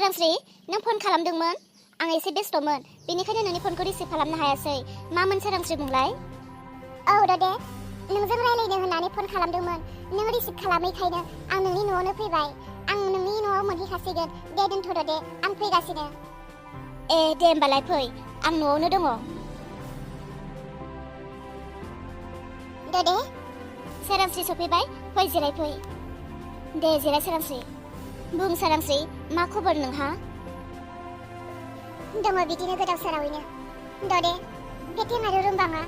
सोरांस्रि नों फन खालामदोंमोन आं एसे बेस्थ'मोन बेनिखायनो नोंनि फनखौ रिसिभ खालामनो हायासै मामोन सोरांस्रि बुंलाय औ दे नोंजों रायलायनो होननानै फन खालामदोंमोन नों रिसिभ खालामैखायनो आं नोंनि न'आवनो फैबाय आं नोंनि न'आव मोनहैखासिगोन दे दोनथ'द दे आं फैगासिनो ए दे होमबालाय फै आं न'आवनो दङ दे सोरांस्रि सफैबाय फै जिरायफै दे जिराय सोरांस्रि बुं सोरांस्रि मा खबर नोंहा दङ बिदिनो गोदाव सोरावैनो दे पेटेम आरो रुमबाङा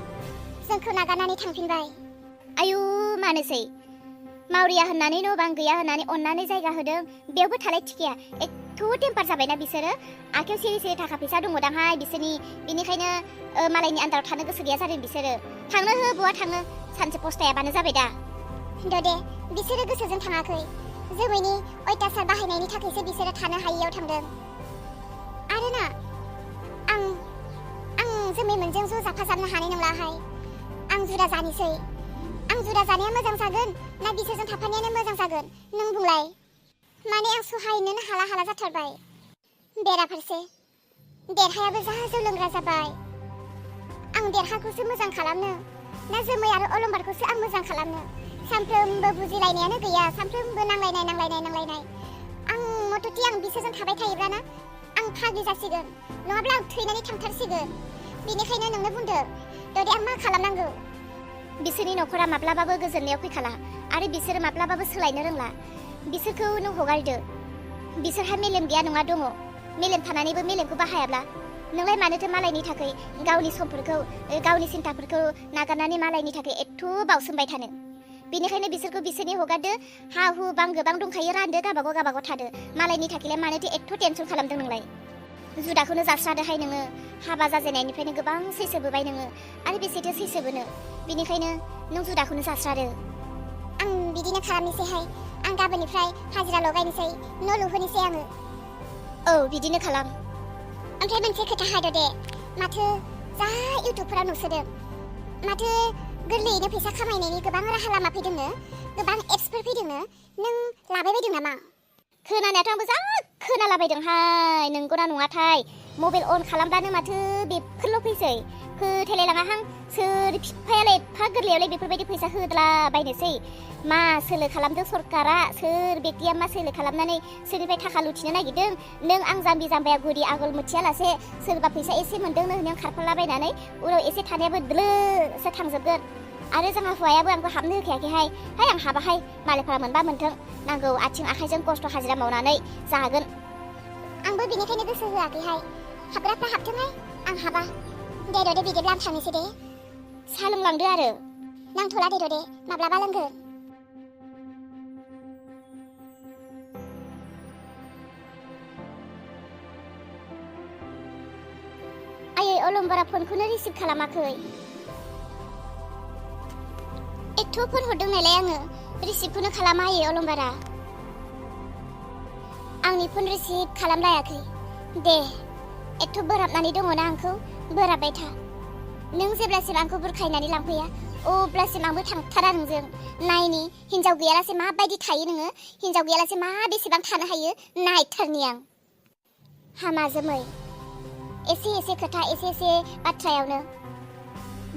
जोंखौ नागारनानै थांफिनबाय आयु मानोसै मावरिया होननानै न' बां गैया होननानै अननानै जायगा होदों बेयावबो थालाय थिखिया एथ' टेम्पार जाबायना बिसोरो आखायाव सिरि सिरि थाखा फैसा दङदांहाय बिसोरनि बेनिखायनो मालायनि आन्दाराव थानो गोसो गैया जादों बिसोरो थांनो हो बहा थांनो सानसे पस्तायाबानो जाबाय दा दे बिसोरो गोसोजों थाङाखै जोमैनि अयथासार बाहायनायनि थाखायसो बिसोरो थानो हायियाव थांदों आरो ना आं जोमै मोनजों ज' जाफाजाबनो हानाय नंलाहाय आं जुदा जानोसै आं जुदा जानाया मोजां जागोन ना बिसोरजों थाफानायानो मोजां जागोन नों बुंलाय माने आं सहायनोनो हाला जाथारबाय बेराफारसे देरहायाबो जा जौ लोंग्रा जाबाय आं देरहाखौसो मोजां खालामनो ना जोमै आरो अलंबारखौसो आं मोजां खालामनो सानफ्रोमबो बुजिलायनायानो गैया सानफ्रोमबो नांलायनाय आं मथ'थि आं बिसोरजों थाबाय थायोब्लाना आं फाग्लि जासिगोन नङाब्ला आं थैनानै थांथारसिगोन बेनिखायनो नोंनो बुंदो दे आं मा खालामनांगौ बिसोरनि न'खरा माब्लाबाबो गोजोननायाव फैखाला आरो बिसोरो माब्लाबाबो सोलायनो रोंला बिसोरखौ नों हगारदो बिसोरहा मेलेम गैया नङा दङ मेलेम थानानैबो मेलेमखौ बाहायाब्ला नोंलाय मानोथो मालायनि थाखाय गावनि समफोरखौ गावनि सिन्ताफोरखौ नागारनानै मालायनि थाखाय एथ' बावसोमबाय थानो बेनिखायनो बिसोरखौ बिसोरनि हगारदो हा हु बां गोबां दंखायो रानदो गाबागाव थादो मालायनि थाखायलाय मानोथो एथ' टेनसन खालामदों नोंलाय जुदाखौनो जास्रादोहाय नोङो हाबा जाजेननायनिफ्रायनो गोबां सैसोबोबाय नोङो आरो बेसेथो सैसोबोनो बेनिखायनो नों जुदाखौनो जास्रादो आं बिदिनो खालामनोसैहाय आं गाबोननिफ्राय हाजिरा लगायनोसै न' लुहोनोसै आङो औ बिदिनो खालाम ओमफ्राय मोनसे खोथा हादो दे माथो जा इउटुबफोराव नुसोदों माथो गोरलैयैनो फैसा खामायनायनि गोबां राहा लामा फैदोंनो गोबां एप्सफोर फैदोंनो नों लाबाय बायदों नामा खोनानायाथ' आंबो जा खोनालाबायदोंहाय नंगौना नङाथाय मबाइल अन खालामबानो माथो बेफोरल' फैसै फोथायलायलाङाहां सोर बिफायालाय एफा गोरलैयावलाय बेफोरबायदि फैसा होद्लाबायनोसै मा सोलो खालामदों सरकारा सोर बेक्तिया मा सोलो खालामनानै सोरनिफ्राय थाखा लुथिनो नागिरदों नों आं जाम्बि जाम्बाया गुदि आगोल मिथियालासे सोरबा फैसा एसे मोनदोंनो नों खारफालाबायनानै उनाव एसे थानायाबो द्लोसो थांजोबगोन आरो जोंहा हौवायाबो आंखौ हाबनो होखायाखैहाय आं हाबाहाय मालायफोरा मोनबा मोनथों नांगौ आथिं आखाइजों खस्थ' हाजिरा मावनानै जागोन आंबो बेनिखायनो गोसो होआखैहाय हाबग्राफ्रा हाबथोंहाय आं हाबा दे बिदिब्ला आं थांनोसै दे साहा लोंलांदो आरो नांथ'ला दे माब्लाबा लोंगोन आयै अलंबारा फनखौनो रिसिभ खालामाखै एथ' फन हरदों नालाय आङो रिसिभखौनो खालामा आयै अलंबारा आंनि फन रिसिभ खालामलायाखै दे एथ' बोराबनानै दङना आंखौ बोराबबाय था नों जेब्लासिम आंखौ बुरखायनानै लांफैया अब्लासिम आंबो थांथारा नोंजों नायनि हिन्जाव गैयालासे माबायदि थायो नोङो हिन्जाव गैयालासे मा बेसेबां थानो हायो नायथारनि आं हामा जोमै एसे खोथा एसे बाथ्रायावनो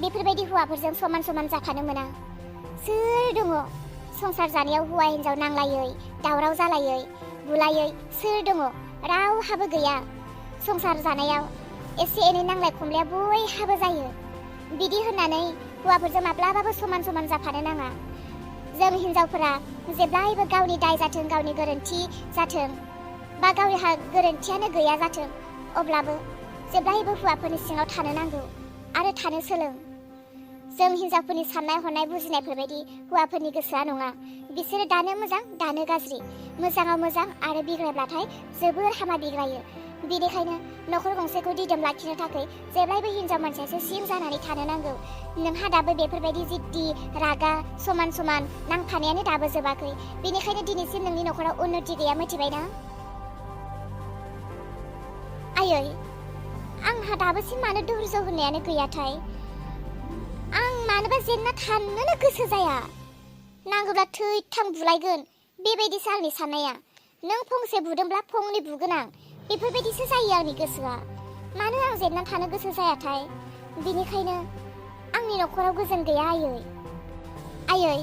बेफोरबायदि हौवाफोरजों समान जाफानो मोना सोर दङ संसार जानायाव हौवा हिन्जाव नांलायै दावराव जालायै बुलायै सोर दङ रावहाबो गैया संसार जानायाव एसे एनै नांलाय खमलाया बयहाबो जायो बिदि होननानै हौवाफोरजों माब्लाबाबो समान जाफानो नाङा जों हिन्जावफोरा जेब्लायबो गावनि दाय जाथों गावनि गोरोन्थि जाथों बा गावहा गोरोन्थियानो गैया जाथों अब्लाबो जेब्लायबो हौवाफोरनि सिङाव थानो नांगौ आरो थानो सोलों जों हिन्जावफोरनि साननाय हनाय बुजिनायफोरबायदि हौवाफोरनि गोसोआ नङा बिसोरो दानो मोजां दानो गाज्रि मोजाङाव मोजां आरो बिग्रायब्लाथाय जोबोर हामा बिग्रायो बेनिखायनो न'खर गंसेखौ दिदोम लाखिनो थाखाय जेब्लायबो हिन्जाव मानसियासो सिम जानानै थानो नांगौ नोंहा दाबो बेफोरबायदि जिद्दि रागा समान नांफानायानो दाबो जोबाखै बेनिखायनो दिनैसिम नोंनि न'खराव उन्नति गैया मिथिबायना आयै आंहा दाबोसिम मानो धैर्य होननायानो गैयाथाय आं मानोबा जेनना थानोनो गोसो जाया नांगौब्ला थैथां बुलायगोन बेबायदिसो आंनि साननाया नों फंसे बुदोंब्ला फंनै बुगोन आं बेफोरबायदिसो जायो आंनि गोसोआ मानो आं जेननानै थानो गोसो जायाथाय बेनिखायनो आंनि नखराव गोजोन गैया आयै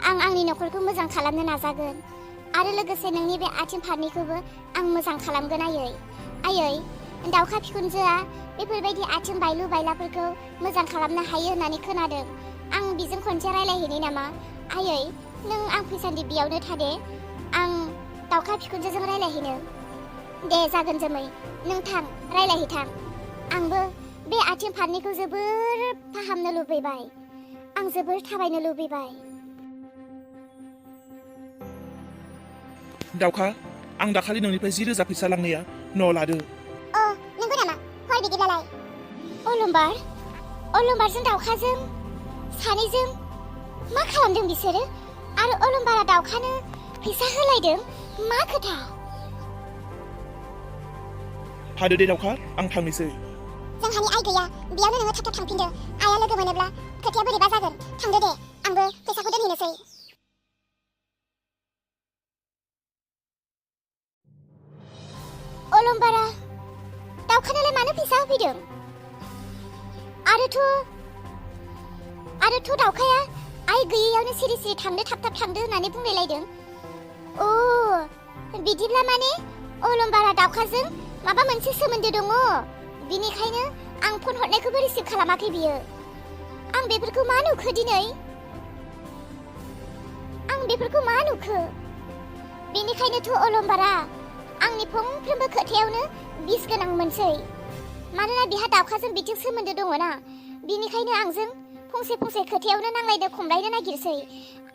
आं आंनि नखरखौ मोजां खालामनो नाजागोन आरो लोगोसे नोंनि बे आथिं फारनैखौबो आं मोजां खालामगोन आयै दाउखा बिखुनजोआ बेफोरबायदि आथिं बायलु बायलाफोरखौ मोजां खालामनो हायो होननानै खोनादों आं बिजों खनसे रायलायहैनि नामा आयै नों आं फैसान्दि बेयावनो थादे आं दाउखा बिखुनजोजों रायलायहैनो दे जागोन जोमै नों थां रायलायहैथां आंबो बे आथिं फारनैखौ जोबोर फाहामनो लुबैबाय आं जोबोर थाबायनो लुबैबाय दाउखा आं दाखालि नोंनिफ्राय 10,000 फैसा लांनाया न' लादो नंगौ नामा हर बिदिब्लालाय अलम्बारजों दाउखाजों सानैजों मा खालामदों बिसोरो आरो अलम्बारा दाउखानो फैसा होलायदों मा खोथा हादो दे दाउखा आं थांनोसै जोंहानि आइ गैया बेयावनो नोङो थाब थांफिनदो आइया लोगो मोनोब्ला खोथाया बोरैबा जागोन थांदो दे आंबो फैसाखौ दोनहैनोसै अलम्बारा दाउखानालाय मानो फैसा होफैदों आरोथ' दाउखाया आइ गैयैयावनो सिरि सिरि थांदो थाब थांदो होननानै बुंलायलायदों बिदिब्ला माने अलम्बारा दाउखाजों माबा मोनसे सोमोन्दो दङ बिनिखायनो आं फन हरनायखौबो रिसिभ खालामाखै बियो आं बेफोरखौ मा नुखो दिनै बेनिखायनोथ' अलम्बारा आंनि फंफ्रोमबो खोथायावनो बिस गोनां मोनसै मानोना बिहा दाउखाजों बिथिं सोमोन्दो दङना बिनिखायनो आंजों फंसे खोथायावनो नांलायनो खमलायनो नागिरसै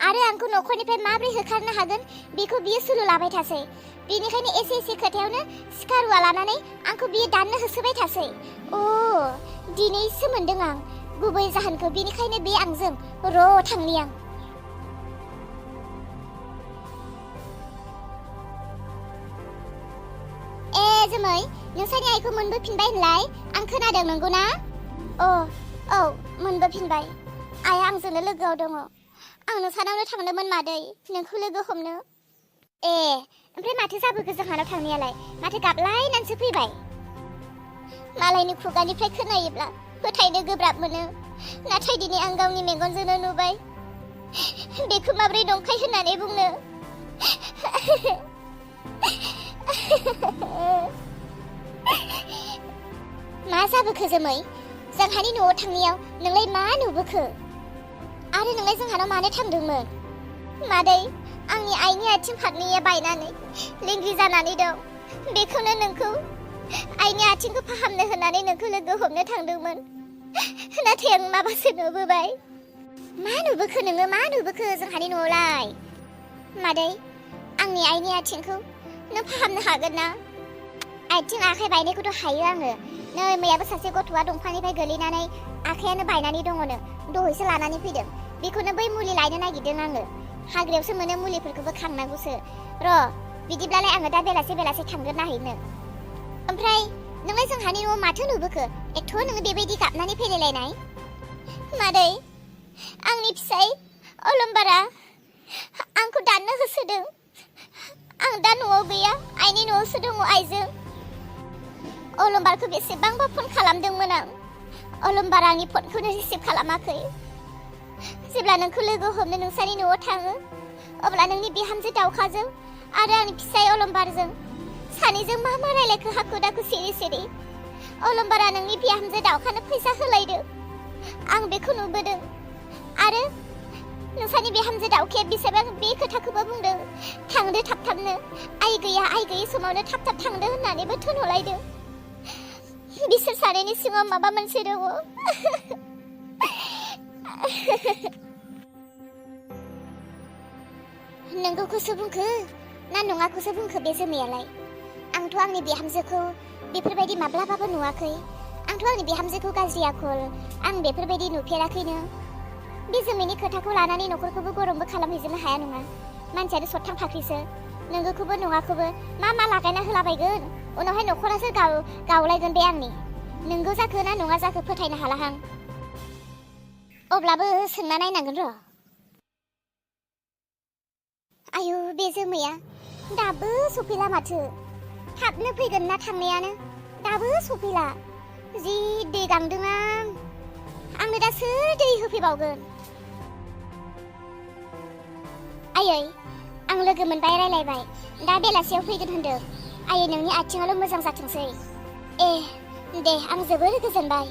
आरो आंखौ नखरनिफ्राय माब्रै होखारनो हागोन बेखौ बियो सुलु लाबाय थासै बेनिखायनो एसे खोथायावनो सिखा रुवा लानानै आंखौ बियो दाननो होसोबाय थासै दिनैसो मोनदों आं गुबै जाहोनखौ बेनिखायनो बे आंजों थांनि आं जोमै नोंसानि आइखौ मोनबोफिनबाय होनलाय आं खोनादों नंगौना औ मोनबोफिनबाय आइया आंजोंनो लोगोआव दङ आं नोंसानावनो थांदोंमोन मादै नोंखौ लोगो हमनो ओमफ्राय माथो जाबोखो जोंहानाव थांनायालाय माथो गाबलायनानैसो फैबाय मालायनि खुगानिफ्राय खोनायोब्ला फोथायनो गोब्राब मोनो नाथाय दिनै आं गावनि मेगनजोंनो नुबाय बेखौ माब्रै नंखाय होननानै बुंनो मा जाबोखो जोमै जोंहानि न'आव थांनायाव नोंलाय मा नुबोखो आरो नोंलाय जोंहानाव मानो थांदोंमोन मादै आंनि आइनि आथिं फारनैया बायनानै लेंग्रि जानानै दं बेखौनो नोंखौ आइनि आथिंखौ फाहामनो होननानै नोंखौ लोगो हमनो थांदोंमोन नाथाय आं माबासो नुबोबाय मा नुबोखो नोङो मा नुबोखो जोंहानि न'आवलाय मादै आंनि आइनि आथिंखौ नों फाहामनो हागोन ना आथिं आखाइ बायनायखौथ' हायो आङो नै मैयाबो सासे गथ'आ दंफांनिफ्राय गोलैनानै आखायानो बायनानै दङनो दहायसो लानानै फैदों बेखौनो बै मुलि लायनो नागिरदों आङो हाग्रायावसो मोनो मुलिफोरखौबो खांनांगौसो बिदिब्लालाय आङो दा बेलासे थांगोन नाहैनो ओमफ्राय नोंलाय जोंहानि न'आव माथो नुबोखो एथ' नोङो बेबायदि गाबनानै फैलायलायनाय मादै आंनि फिसाय अलम्बारा आंखौ दाननो होसोदों आं दा न'आव गैया आइनि न'आवसो दङ आइजों अलम्बारखौ बेसेबांबा फन खालामदोंमोन आं अलम्बारा आंनि फनखौनो रिसिभ खालामाखै जेब्ला नोंखौ लोगो हमनो नोंसानि न'आव थाङो अब्ला नोंनि बिहामजो दाउखाजों आरो आंनि फिसाय अलम्बारजों सानैजों मा रायलायखो हाखु दाखु सिरि अलम्बारा नोंनि बिहामजो दाउखानो फैसा होलायदों आं बेखौ नुबोदों आरो नोंसानि बिहामजो दाउखाया बेसेबां बे खोथाखौबो बुंदों थांदो थाबनो आइ गैयै समावनो थाब थांदो होननानैबो थोनहरलायदों बिसोर सानैनि सिङाव माबा मोनसे दङ नोंगौखौसो बुंखो ना नङाखौसो बुंखो बे जोमैयालाय आंथ' आंनि बिहामजोखौ बेफोरबायदि माब्लाबाबो नुवाखै आंथ' आंनि बिहामजोखौ गाज्रि आखल आं बेफोरबायदि नुफेराखैनो बे जोमैनि खोथाखौ लानानै न'खरखौबो गरमबो खालामहैजोबनो हाया नङा मानसियानो सथां फाख्रिसो नोंगौखौबो नङाखौबो मा लागायना होलाबायगोन उनावहाय न'खरासो गावलायगोन बे आंनि नोंगौ जाखो ना नङा जाखो फोथायनो हालाहां अब्लाबो सोंना नायनांगोन आयु बे जोमैया दाबो सफैला माथो थाबनो फैगोन ना थांनायानो दाबो सफैला जि दै गांदों आंनो दा सोर दै होफैबावगोन आयै आं लोगो मोनबाय रायलायबाय दा बेलासियाव फैगोन होनदों आयै नोंनि आथिङाल' मोजां जाथोंसै दे आं जोबोर गोजोनबाय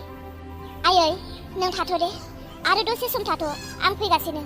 आयै नों थाथ' दे आरो दसे सम थाथ' आं फैगासिनो